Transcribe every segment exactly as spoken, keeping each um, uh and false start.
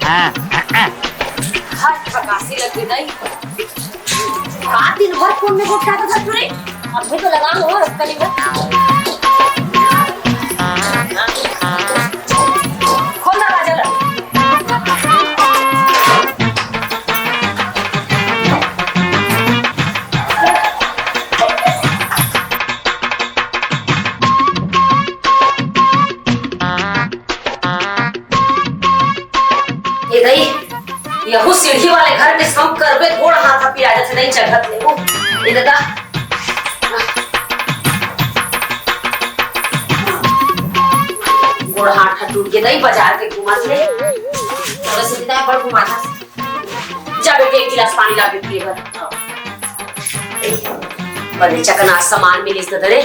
हाय, थकासी लग गई दाई। का दिन भर फोन में गोठियात हस रे? अभी तो लगा लो, कल ही। खोल दरवाजा ला। ए दई, यहू सीढ़ी वाले घर के सौंग करबे, गोड़ हाथ ह पिरा जथे, नहीं चढ़त ले वो। ए ददा, गोड़ हाथ ह टूट गे दई, बाजार के घुमा ले। तोरे से बिना बड़ घुमाता। जा बेटी, एक गिलास पानी ला बेटी बर। बने चकना सामान मिलिस ददा रे।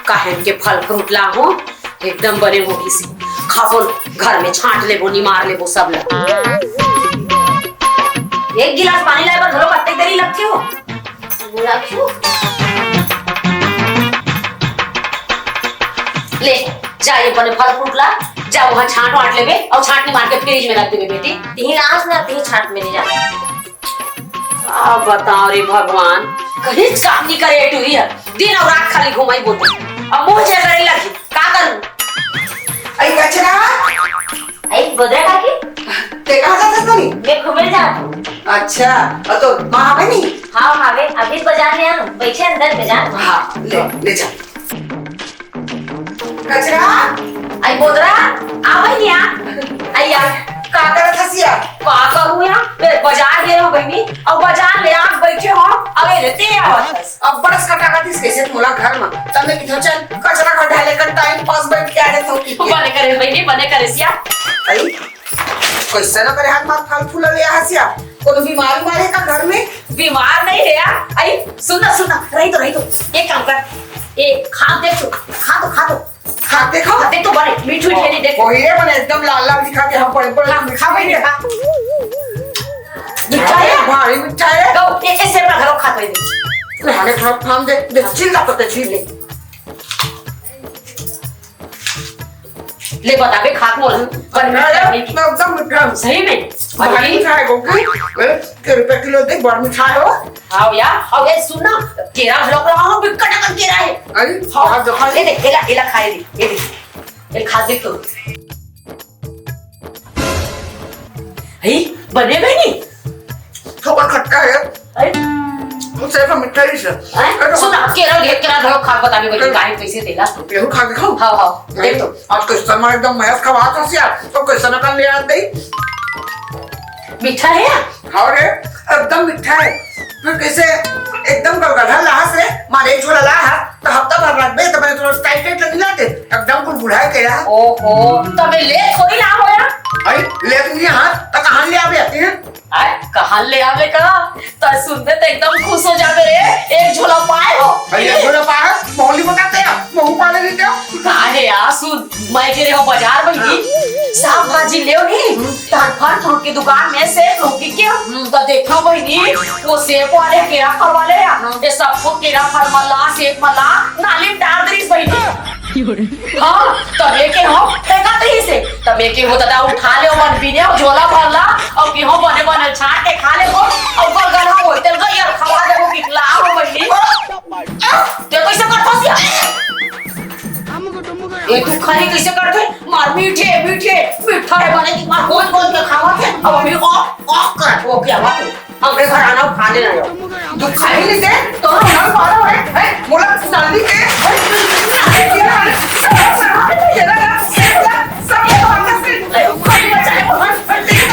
काहेन के फल फ्रूट ला हो, एकदम बने हो किसी। खाबो घर में छांट लेबो, निमार लेबो सब ला। एक गिलास पानी लाए बर घलो कत्ते देरी लगथे हो। बोला क्यों? ले, जा ये बने फल फ्रूट ला, जा वहाँ छांट वांट लेबे और छांट निमार के फ्रिज में रख देबे बेटी। तिही लास ना, तिही छांट में ले जा। अब बताओ रे भगवान, कहीं काम नहीं करे टूरी है, दिन और रात खाली घुमाई बोलते। अब मुंह जे करे लगी, का करूं? अई कचरा, अई बोदरा काकी, ते कहाँ जात हस मनी? मैं घूमे जात हूँ। अच्छा, और तो माँ आवे नहीं? हाँ, आवे, अभी बाजार में आ, बैठे अंदर बाजार में। हाँ, ले, ले जा। कचरा, अई बोदरा, आ बहिनी आ। अई आ, का करत हस या? का करूँ या? मैं बाजार गए हो बहिनी, और बाजार ले आ बैठे हो, अबे रहते आवत हस। अब बरस कटा कटिस कैसे मोला घर में, तब मैं किथो चल कचरा कटा लेकर टाइम पास बैठ के आ जाता हूँ, ठीक है? बने करे बहिनी, बने करे सिया। अई, कैसे न करे हाथ मार फल फूल ले आ हस या? कोनो बीमारी मारे का घर में? बीमार नहीं है यार। अई, सुन ना, सुन ना, रही तो, रही तो, एक काम कर, ए, खा दे तू, खा तो, खा तो। खा, देखो। खा, देख तो बने, मीठ मीठ है, देख। वही रे, बने एकदम लाल लाल दिखा के हम बड़े बड़े खा, मीठा खा, है। खा। मीठा है? भारी मीठा है। दो, ए, ए, सेब रख लो, खा तो दे। अरे, खा, खा, दे, दे, छील ला पत्ते, छील ले। ले बता बे, खा के बोल। बने मीठा है, मीठा है। मैं एकदम मीठा हूँ। सही में? भारी अरे। मीठा है, गोपी। ए, के रुपए किलो दे, बड़ मीठा है वो। हाँ यार, अब ये सुन ना, केरा घलोक रहा हूँ, बिकट अकन केरा है। अरे, हाँ, हाँ, देखो। ये देख, एला, एला खाए दे, ये देख, ये खा दे तू। हे, बने बहिनी? थोड़ा खट्टा है। अरे। वो सिर्फ मीठा ही से। हैं? अरे, सुन ना, केरा ले, केरा घलोक खा के बता दे, बहिनी, अरे। काहे कैसे देला? केहू खा के खाओ। हाँ, हाँ, देख तो। आज कस्टमर एकदम मस्त खवात हस यार, तो कैसे न कर ले आते ही? मीठा है यार? हाँ रे, एकदम मीठा है। फिर कैसे एकदम गलगला लाहस रे, मारे एक झोला लाहा, तो हफ्ता भर रखबे, तो मैंने थोड़ा टाइट टाइट लगी लाते, एकदम गुलगुला है केरा। ओहो, तबे ले थोड़ी ना होया। अरे, ले तुम ये हाथ, तो कहाँ ले आवे आती है? अरे, कहाँ ले आवे का? तो सुनबे तो एकदम खुश हो जाबे रे, एक झोला पाए हो। अरे, एक झोला पाए, मोहली बताते हैं, महू पाले नहीं क्या? काहे यार, सुन, मैं गे रेहेंव बाजार बहिनी, साग भाजी लेव नी, तहार फल फ्रूट के दुकान में सेब लौकी के, हम्म, त देखथंव बहिनी, वो सेब वाले केरा फल वाले या, ये सबको केरा फल मन ला, सेब मन ला, नाली में डार दे रिहिस बहिनी। हाँ, त मैं केहेंव, फेंकत रहिसे, त मैं केहेंव ददा उठा ले, ओमन बिने अउ झोला भर ला, अउ केहेंव बने बने छांट के खा ले वो, अउ गलगल हो, तेल गइया खवा दे वो बिकला हो बहिनी। ते कइसे करथस या? ए, तू खाली कइसे करथे? मार मीठे, मीठे, मीठा हे बने कि मार गोल गोल के खावत हे। अब अभी ऑफ, ऑफ कर, वो क्या बात है? हमरे घर आना, खा लेना यो। तू खाही नहीं दे, तो हम ना पालो है, है, मोला साली के, है, सब ये बात से, नहीं,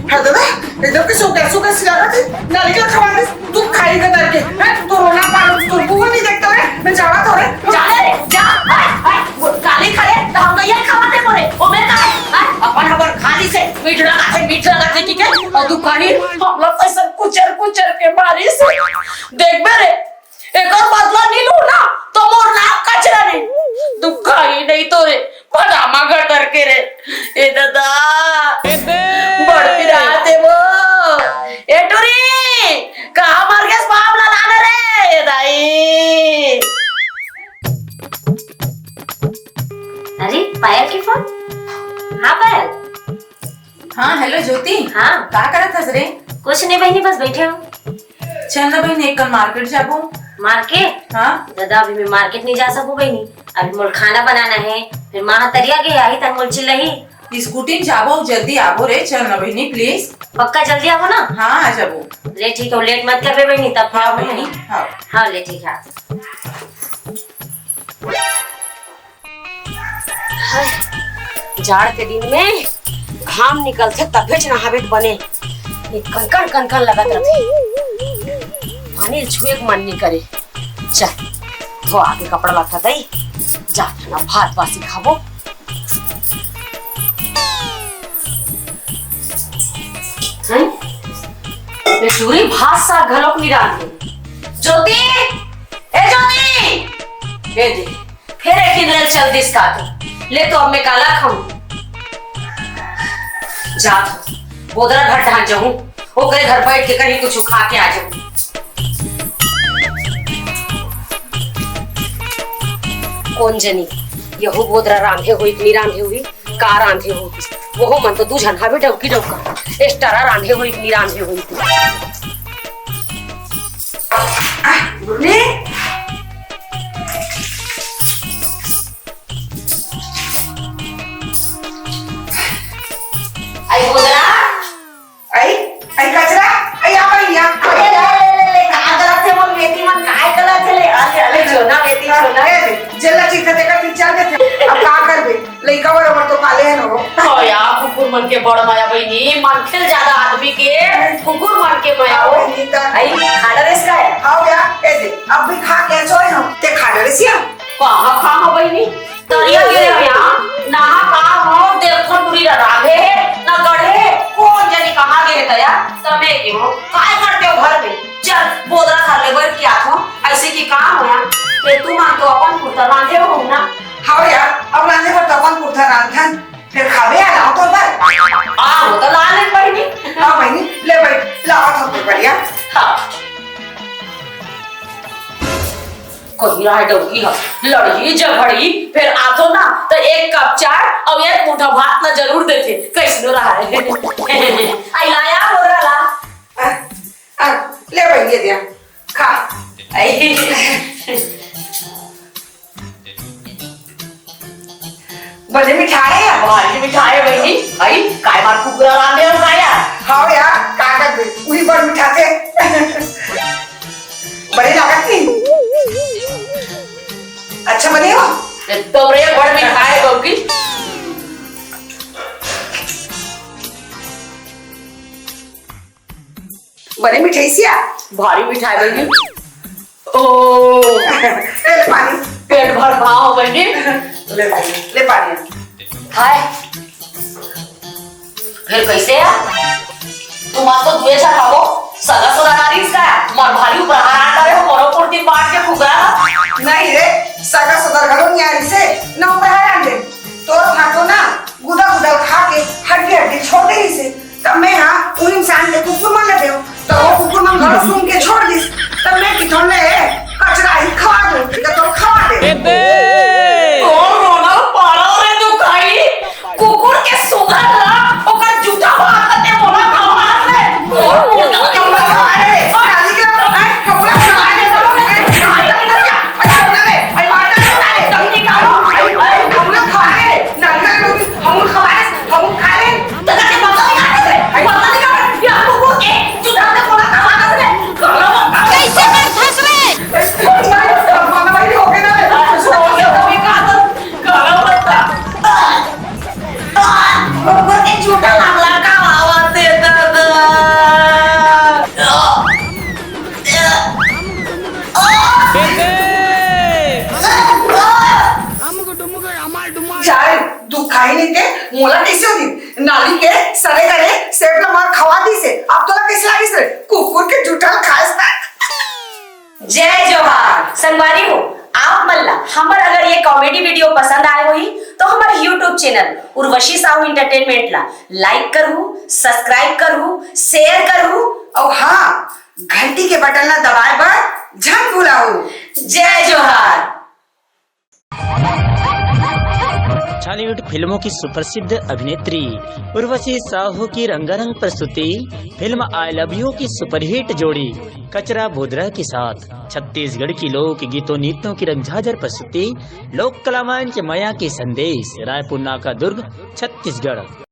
है दादा, एकदम के सूखा सूखा सियारत है, नाली का खवा दे, तू खाई का करके, हैं? तू रोना पालो, तू बुआ नहीं देखता है, मैं जावा तो रे। जा रे, जा, हाय, हाय, वो काली खाए, तो हम तो ये खावा दे बोले, वो मैं का है, हाय, अपन हमार खाली से मीठ लगा थे, मीठ लगा थे, ठीक है? और तू खाई, हम लोग ऐसा कुचर कुचर के मारी से, देख बे रे, एक और बदला नहीं लू ना, तो मोर नाम कचरा नहीं, दुखाई नहीं तो रे, पजामा गटर के रे। ए दादा, ए बे! बड़ पिरात हे वो। ए टूरी, कहाँ मर गेस बाप ला लाना रे, ए दाई? अरे, पायल के फोन। हाँ पायल। हाँ, हेलो ज्योति। हाँ। का करत हस रे? कुछ नहीं बहिनी, बस बैठे हो। चल ना बहिनी, एक कन मार्केट जाबो। मार्केट? हाँ। दादा, अभी मैं मार्केट नहीं जा सकूँ बहिनी, अभी मोल खाना बनाना है, फिर माँ तरिया के आई तन मोल चिल्लही। स्कूटी में जाबो, जल्दी आबो रे। चल ना बहिनी, प्लीज। पक्का जल्दी आबो ना? हाँ, आ जाबो। ले ठीक है, लेट मत करबे बहिनी, तब हाँ बहिनी, हाँ। हाँ, ले ठीक है। हाय, जाड़ के दिन में घाम निकलथे तभेच नहावे के बने। ये कनकन कनकन लगत रथे, पानी छुए के मन नहीं करे। चल, धो आके कपड़ा लत्ता दई, जा ना भात बासी खाबो। हैं? ये टूरी भात साग घलोक नहीं रांधे। ज्योति, ए ज्योति, ए दे, फेर एक दिन चल दिस का तो। ले तो अब मैं काला खाऊं। जा तो, बोदरा घर ढांढ जाऊं, ओकरे घर बैठ के कहीं कुछ खा के आ जाऊं। कोन जनी, यहू बोदरा रांधे होई कि नी रांधे होई, का रांधे होई? वहू मन तो दू झन हावे डौकी डौका, एस्टारा रांधे होई कि नी रांधे होई। ने? आई बोदरा, आई, आई कचरा, आई आ भाई, आ। अरे, ले, ले, ले, ले, का गलत है, वो मेथी मन काय गलत है, ले, आ, ले, ले, छोना, मेथी, छोना। ए, जेला चीज देखा, तू चल देते। अब का करबे? लइका बरोबर तो पाले है ना वो। हो या, कुकुर मन के बड़ माया बहिनी, मनखे ले ज्यादा आदमी के कुकुर मन के माया हो। बहिनी, त आई, खा डरेस का है? हाव या, ए दे, अब भी खा के सोए हम, ते खा डरेस या? कहाँ खा हो बहिनी? तरिया के रम्या, नहा का हो, देखो टूरी रांधे हे, ना गढ़े हे, कोन जनी कहाँ गे हे तया, तमे के हो, काय करते हो घर में? चल, बोदरा घर ले बैठ के आथो, ऐसे की काम हो या? ये तू मान तो अपन कुर्ता बांधे हो ना? हाव या, अब रांधे बर तो अपन कुर्ता रांधन, फिर खाबे आ लाओ तो बर। आ, वो तो ला ले बहिनी। हाँ बहिनी, ले बैठ, लावा तो बढ़िया। हाँ। कही रहा डौकी ह, लड़ही झगड़ही, फेर आथो ना, त एक कप चाय अउ एक मुठा भात ला जरूर देथे, कइसनो रहा। आई लाया हो रहा। आ, आ, ले बहिनी, दे, खा। आई। बने मिठाय हे या? भारी मिठाय हे बहिनी। अई, काय मार कुकुरा रांधे हो का या? हाव या, का करबे? उही बड़ मिठाथे। बने लागत नहीं? अच्छा बने हो? एकदम रे, बड़ मिठाय हे बहू की। बने मिठाइस या? भारी मिठाय बहिनी। ओ। ले पानी। पेट भर खाओ बहिनी। ले पानी, ले पानी। हाय। फेर कइसे या? तुम आज तो दुए झन हवो, सगा सोदर आ रहिस का? मन भारी उपराहा रांध डारे हो, मोरो पुरती बांट के कुकरा ह। नहीं रे, सगा सोदर घलो नहीं आ रहिस हे, न उपराहा रांध दे। तोर भातो ना, गुदा गुदा खा के हड्डी हड्डी छोड़ दे रहिस हे। तब मैं हा उन इंसान के कुकुर मन ल देव, तब वो कुकुर मन घलो सूंघ के छोड़ दिस। तब मैं किथों ले कचरा ही खवा दूं, तो तोर खवा दे। एबे! तोर रोना पारा रे दुखाई, कुकुर के सुगर ला, ओकर जूठा बात ते मोला खवा दे। तोर मोला खवा दे। नाली के, ए, कपड़ा खवा दे। ए, छोड़ ना रे, ए, मार दे, ए, तुम निकालो, ए, ए, कपड़ा खवा दे। नंगा लोग, हम खवा दे, हम खा ले। कैसे करथस रे? जा रे, दुखाही नहीं ते, मोला कैसे होती? नाली के सड़े गले सेब ला मार खवा दिस हे। अब तोला कैसे लागिस रे? कुकुर के जूठा ल खास तक। जय जोहार संगवारी हो, आप हमर अगर ये कॉमेडी वीडियो पसंद आए होही, तो हमर YouTube channel Urvashi Sahu entertainment ला लाइक करहू, सब्सक्राइब करहू, शेयर करहू, और हाँ, घंटी के बटन ला दबाए बर झन भुलाहू। जय जोहार। छॉलीवुड फिल्मों की सुप्रसिद्ध अभिनेत्री उर्वशी साहू की रंगारंग प्रस्तुति फिल्म आई लव यू की सुपरहिट जोड़ी कचरा बोदरा के साथ छत्तीसगढ़ की लोक गीतों नृत्यों की रंगझाझर प्रस्तुति लोक कला मंच मया के संदेश, रायपुर नाका, दुर्ग, छत्तीसगढ़।